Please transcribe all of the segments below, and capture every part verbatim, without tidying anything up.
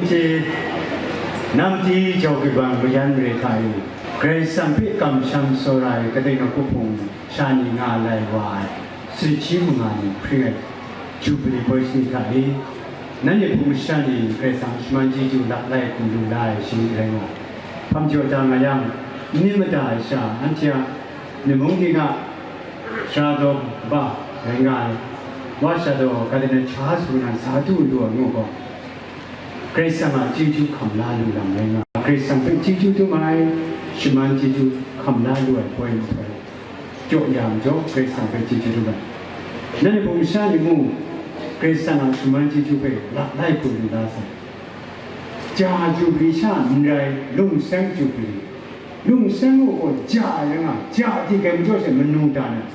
Hte, namti jau kibang mayan re hta e, Karai Kasang hpe kamsham tsawra ai kadai na hku hpung sha ni nga lai wa ai, sumshi manga ni hpring ai, Jubili poi shani hta e, nanhte hpung sha ni Karai Kasang shaman chyeju lap lai hku lu la ai shani rai nga ai. Hpang jaw da nga yang, n ni mada ai sha, anhte a, ni mung ni nga, sara daw ba rai nga ai, wa sha daw, ga de na cha su na sa du lu ai ngu gaw, Karai Kasang a chyeju hkam la lu lam rai nga, Karai Kasang hpe chyeju dum ai, shaman chyeju hkam la lu ai poi nhtoi, jaw ya majaw, Karai Kasang hpe chyeju dum ai. Nanhte hpung sha ni mung, Karai Kasang a shaman chyeju hpe lap lai hku lu la sai. Ja Jubili sha n rai, lungseng Jubili. Lungseng u gaw ja ai rai nga, ja di kai majaw she manu dan ai.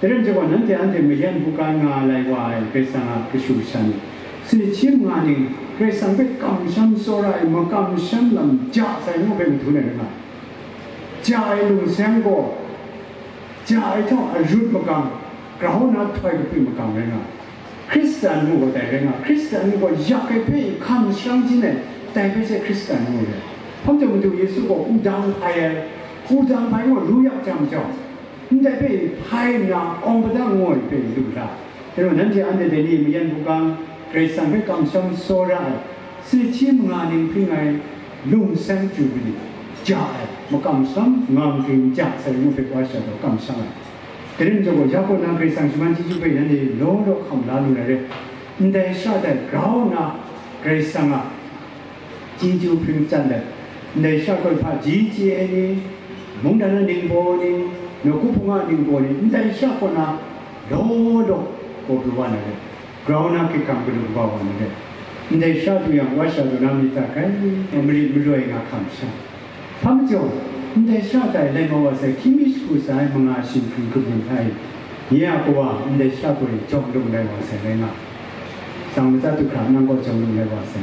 Dai rai nme jaw gaw, nanhte anhte mayan buga nga lai wa ai Karai Kasang a kashu kasha ni, sumshi manga ni Karai Kasang hpe kamsham tsawra ai, makamsham lam ja sai ngu hpe madun ai rai nga, ja ai lungseng gaw, ja ai htawng arut makam, grau na htoi kapri makam rai nga, Hkristan ngu gaw dai rai nga, Hkristan ngu gaw yak ai hpe hkam sharang jin ai, dai hpe she Hkristan ngu ai. Hpang jaw Madu Yesu gaw wudang hpai ai, wudang hpai ngu ru yak jang majaw, ndai hpe hpai nna awng padang ngu ai hpe lu la. Dai majaw nanhte anhte dai ni mayan buga, Karai Kasang hpe kamsham tsawra ai, sumshi manga ning hpring ai, lungseng Jubili, ja ai, makamsham, ngam ging ja sai ngu hpe wa sha gaw kamsham ai. Dai rai nme jaw gaw, ya kaw na Karai Kasang shaman chyeju hpe nanhte law law hkam la lu na re. Ndai sha tai grau nna Karai Kasang a chyeju hpring chyan let, ndai sha gaw hpaji chye ai ni, mungdan a ningbaw ni, nawku hpung a ningbaw ni, ndai sha kaw na law law gaw pru wa na re. Grau na hkrit hkam galu kaba wa na re. Ndai sha du yang, wa sha du na myit hta grai marit maloi nga hkam sha. Hpa majaw, ndai sha tai lai mau wa sai, hkying mi shagu sa ai manga shing hkring hkrup ning hta e, nye a kawa ndai sha gaw jawng lung lai wa sai rai nga, tsang matsa du hkra nang gaw jawng lung lai wa sai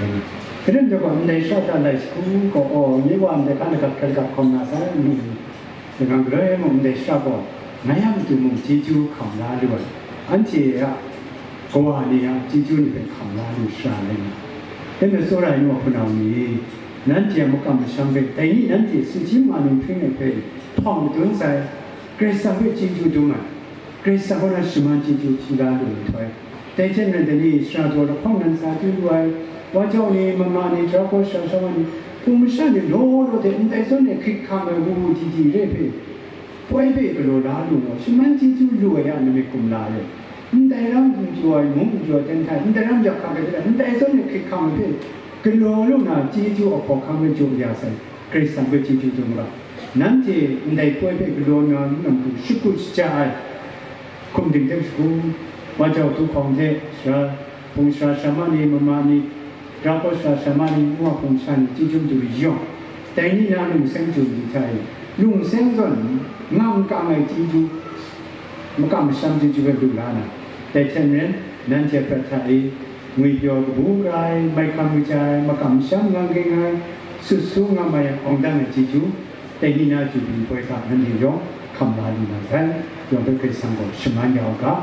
rai nga. Kaning rai gaw, ndai sha ta lai shagu gaw, aw, nye wa ndai hkan lagat hkan lagat hkawm na sai, ngu ngu, dai hkang galoi mung ndai sha gaw, ngai a matu mung chyeju hkam la lu ai, anhte a kawa ni a chyeju ni hpe hkam la lu sha rai nga. Dai majaw, tsawra ai nu a hpunau ni, nanhte a makam masham hpe, dai ni nanhte sumshi manga ning hpring ai hpe hpawng madun sai, Karai Kasang hpe chyeju dum ai, Karai Kasang kaw na shaman chyeju hti la lu nhtoi, dai hte maren dai ni sara daw lahkawng nan sa du lu ai, wa jau ni, mama ni, tara kaw sara sara wa ni, hpung masha ni law law hte ndai zawn e hkrit hkam ai wu wu di di re hpe, poi hpe galaw la lu ngu, shaman chyeju lu ai a, nang myit kumla e. Ndai ram n jaw ai, mung n jaw ai ten hta, ndai ram yak hkak ai ten hta, ndai zawn e hkrit hkam ai hpe galaw lu na, chyeju a hkawhkam e jaw ya sai, Karai Kasang hpe chyeju dum ga. Nanhte ndai poi hpe galaw na, nang hku shakut shaja ai, hkum ding hte shagu, wa jau htu hkawng hte, sara, hpung sara sara ma ni, mama ni, tara kaw sara sara ma ni, ngu a hpung sha ni, chyeju madu yawng, dai ni na lungseng chyu ni hta e, lungseng zawn ngam kang ai chyeju, makam masham chyeju hpe lu la na, dai hte maren, nanhte prat hta e, ngwipyaw kabu gara ai, maighkam kaja ai, makam masham ngam ging ai, sut su ngam ai, awng dang ai chyeju, dai ni na Jubili poi hta nanhte yawng hkam la lu na sai, yawng hpe Karai Kasang gaw shaman ya u ga.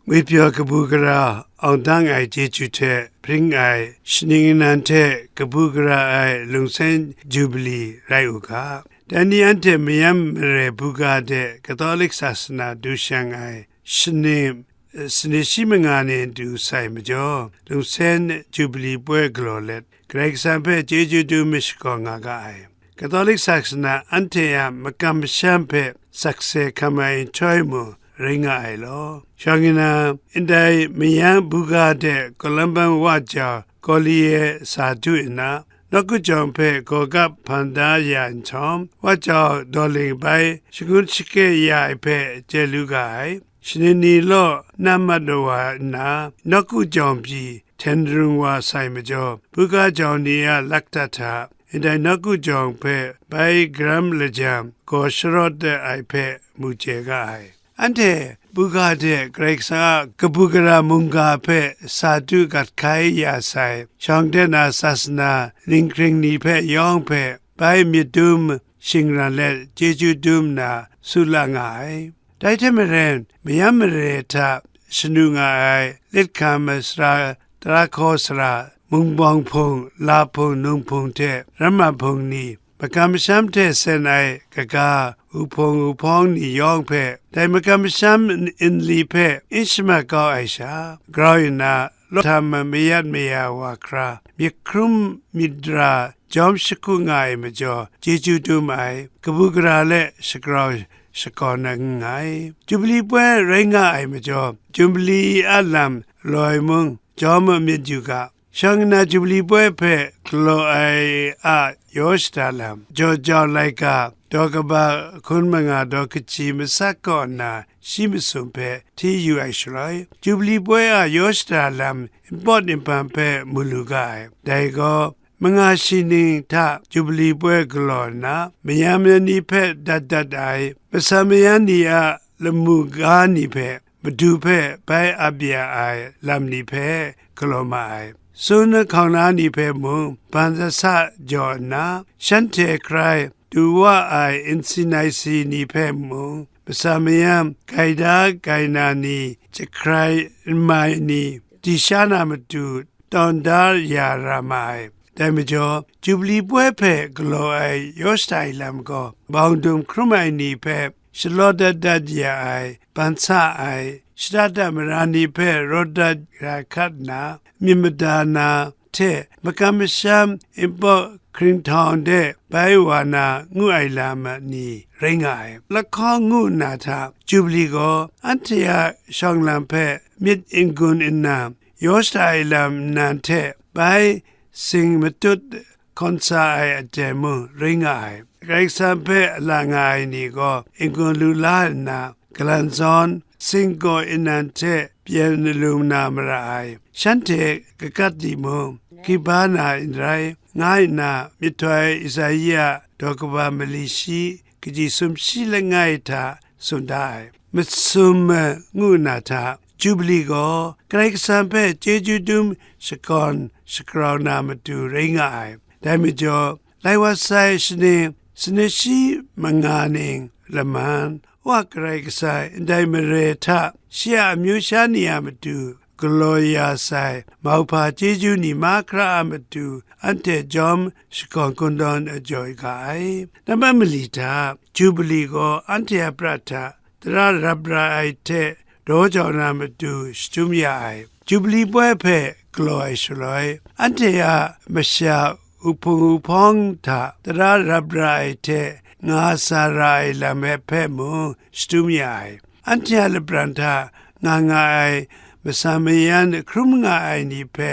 Ngwipyaw kabu gara awng dang ai chyeju hte hpring ai, shaning nnan hte kabu gara ai lungseng Jubili rai u ga. Dai ni anhte mayam mare buga de Katolik sasana du shang ai shaning, eh, sumshi manga ni du sai majaw, lungseng Jubili poi galaw let, Karai Kasang hpe chyeju dum mashakawn nga ga ai. Katolik sasana anhte a makam masham hpe sakse hkam ai nhtoi mung rai nga ai law, shawng nna, ndai mayam buga de Columban wa jau Collier sa du nna, nawku jawng hpe gaw gap hpan da ya nhtawm, wa jau dawling bai shangun shake ya ai hpe chye lu ga ai. Shaning ni law na mat wa nna, nawku jawng pyi hten rung wa sai majaw, buga jawng ni a lakta hta ndai nawku jawng hpe bai gram lajang gaw sharawt dat ai hpe mu chye ga ai. Anhte buga de Karai Kasang a kabu gara mungga hpe sa du gat hkai ya sai, shawng de na sasana ninghkring ni hpe yawng hpe bai myit dum shingran let chyeju dum nna su la nga ai. Dai hte maren, mayam mare hta shanu nga ai, lit hkam sara, tara hkaw sara, mung bawng hpung, la hpung, nung hpung hte ramma hpung ni, makam masham hte sen ai kaga, uhpung uhpawng ni yawng hpe, dai makam masham n-, nli hpe n shamat kau ai sha, grau nna, law htam mayat maya wa hkra, myit hkrum myit ra jawm shagu nga ai majaw, chyeju dum ai, kabu gara let shagrau shakawn ai n nngai. Jubili poi rai nga ai majaw, Jubili a lam loi mung jawm myit yu ga, shawng nna Jubili poi hpe galaw ai a yaw shada lam, jaw jau laika, daw kaba hkun manga daw kaji masak kaw nna shi masum hpe hti yu ai shaloi, Jubili poi a yaw shada lam npawt npan hpe mu lu ga ai. Dai gaw, manga shi ning hta Jubili poi galaw nna, mayam ni hpe dat dat ai, masa mayan ni a lamu ga ni hpe, Madu hpe bai ap ya ai lam ni hpe galaw ma ai. Sun hkauna ni hpe mung ban sa sa jaw nna, shanhte hkrai du wa ai nsin naisi ni hpe mung, masa mayam, gaida gaina ni, jahkrai n mai ni, di sha na matu, tawn da ya ra ma ai. Dai majaw, Jubili poi hpe galaw ai yaw shada ai lam gaw, bawng dum hkrum ai ni hpe shalaw dat dat ya ai, ban sa ai, shada da mara ni hpe rawt dat ra hkat nna, myit mada na hte makam masham npawt hkringhtawng de bai wa na ngu ai lam ni rai nga ai. Lahkawng ngu nna hta, Jubili gaw anhte a shawng lam hpe myit n-gun nna, yaw shada ai lam nnan hte bai sing matut hkawn sa ai aten mung rai nga ai. Karai Kasang hpe a la nga ai ni gaw n-gun lu la nna, galan zawn, singgaw nnan hte byen lung na mara ai. Shanhte kakat timung, gyi ba na n rai, nga nna myihtoi Isaiah daw kaba mali shi, kaji sumshi langai hta tsun da ai. Masum ngu nna hta, Jubili gaw Karai Kasang hpe chyeju dum shakawn shagrau na matu rai nga ai. Dai majaw, lai wa sai shaning sanit shi manga ning laman, Wa Karai Kasang ndai mare hta shi a amyu sha ni a matu galaw ya sai mauhpa chyeju ni mahkra a matu anhte jawm shakawn kungdawn jaw ga ai. Nambat mali hta, Jubili gaw anhte a prat hta tara rap ra ai hte daw jau na matu shadum ya ai. Jubili poi hpe galaw ai shaloi, anhte a masha uhpung uhpawng hta tara rap ra ai hte nga sa ra ai lam e hpe mung shadum ya ai. Anhte a lapran hta nga nga ai masa mayan hkrum nga ai ni hpe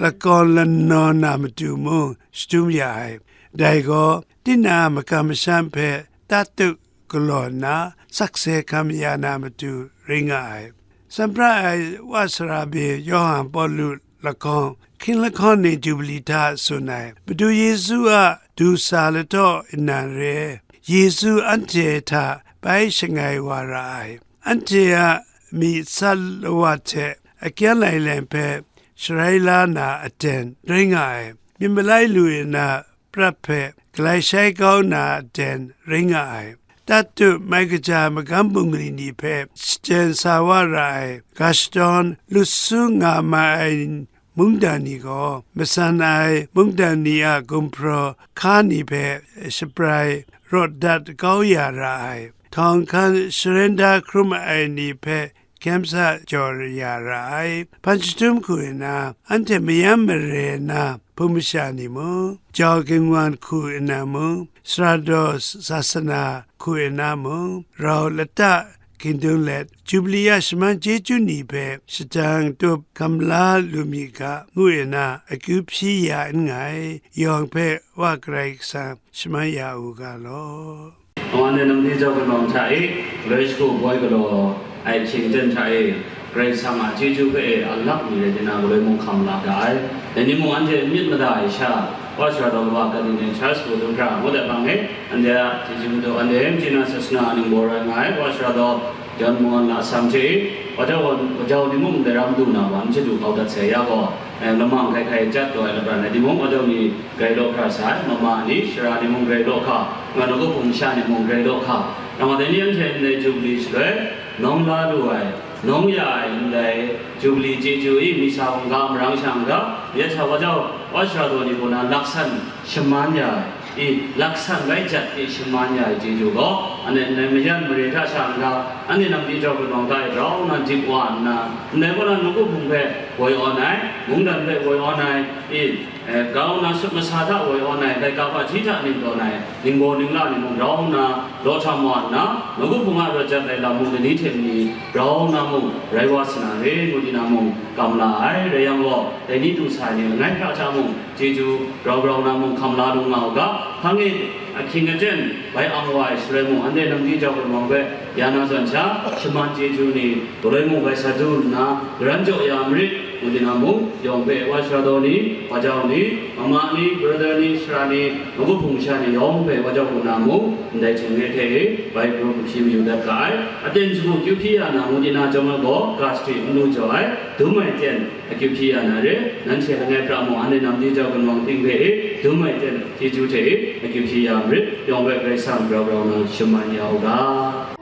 lakawn lanawn na matu mung shadum ya ai. Dai gaw, tinang a makam masham hpe tatut galaw nna, sakse hkam ya na matu rai nga ai. Sanpra ai wa sara byin Yawhan Pawlu lahkawng, hkying lahkawng ning Jubili hta tsun ai, Madu Yesu a du sa lahtaw nnan re, Yesu anhte hta bai shangai wa ra ai, anhte a myi sat lawa hte akyang lailai hpe sharai la na aten rai nga ai, myit malai lu nna prat hpe galai shai kau na aten rai nga ai. Tatut mai kaja magam bungli ni hpe shaten sa wa ra ai, ga shadawn lut su nga ma ai mungdan ni gaw, matsan ai mungdan ni a gumhpraw hka ni hpe shabrai rawt dat kau ya ra ai. Htawng hkan sharen da hkrum ai ni hpe hkyem sa jaw ya ra ai. Hpan jahtum hku nna, anhte mayam mare na hpung masha ni mung, jau gingwan hku nna mung, sara daw sasana hku nna mung, rau lata hkindung let, Jubili a shaman chyeju ni hpe shadang tup hkam la lu mi ga, ngu nna akyu hpyi ya nngai, yawng hpe Wa Karai Kasang shaman ya u ga law. Anhte nang di jau kanawn hta e, galoi shagu boi galaw ai hkying ten hta e, Karai Kasang a chyeju hpe e a lak mi rai di na, galoi mung hkam la ga ai. Dai ni mung anhte myit mada ai sha, Wa Sara Daw kaba Catholic Church Bodung hkra ngut ai hpang e, anhte a chyeju madu, anhte China sasana ningbaw rai nga ai, Wa Sara Daw John Mohan lasam hte, Wa Jau, Wa Jau ni mung dai ram du na wa, n chyeju kau dat sai ya gaw, eh, lamang hkai hkai chyat taw ai lapran ai timung, Wa Jau ni grai law hkra sa ai, mama ni, sara ni mung grai law hka, nga na kaw hpung masha ni mung grai law hka, nang wa dai ni anhte ndai Jubili shaloi, nawng la lu ai, Nawng ya ai ndai Jubili chyeju i, misa hkungga marang shang ga, ya sa wa jau, wa sara daw ni kaw na laksan shaman ya ai, i, laksan bai jat e shaman ya ai chyeju gaw, anhte ndai mayan mare hta sha n-ga, anhte nang di jau gunawng hta e rau nna dik wa nna, ndai kaw na nawku hpung hpe woi awn ai, mungdan hpe woi awn ai, i, eh, grau nna sut masa hta woi awn ai, laika hpaji hta ning tawn ai, ningbaw ningla ni mung rau nna law htam wa nna, nawku hpung a rawt jat ai lam mung lani hte mani rau nna mung rai wa sa na re, ngu di na mung kam la ai. Rai yang gaw, dai ni du sa ai ni langai hkra hta mung, chyeju grau grau na mung hkam la lu nga u ga, hpang e ahkying aten bai ang wa ai shaloi mung, anhte nang di jau gunawng hpe ya na zawn sha, shaman chyeju ni galoi mung bai sa du nna, garan jaw ya marit, ngu di na mung, yawng hpe wa sara daw ni, wa jau ni, mama ni, brother ni, sara ni, nawku hpung sha ni yawng hpe wa jau hku na mung, ndai hte ngai hte e bai pru hpyi mayu dat ga ai. Aten shagu kyu hpyi ya na, ngu di na jawng ai gaw, ga sahti n lu jaw ai, dum ai ten akyu hpyi ya na re, nanhte langai pra mung, anhte nang di jau gunawng ting hpe e, dum ai ten chyeju hte e akyu hpyi ya marit, yawng bai Karai Kasang grau grau na shaman ya u ga.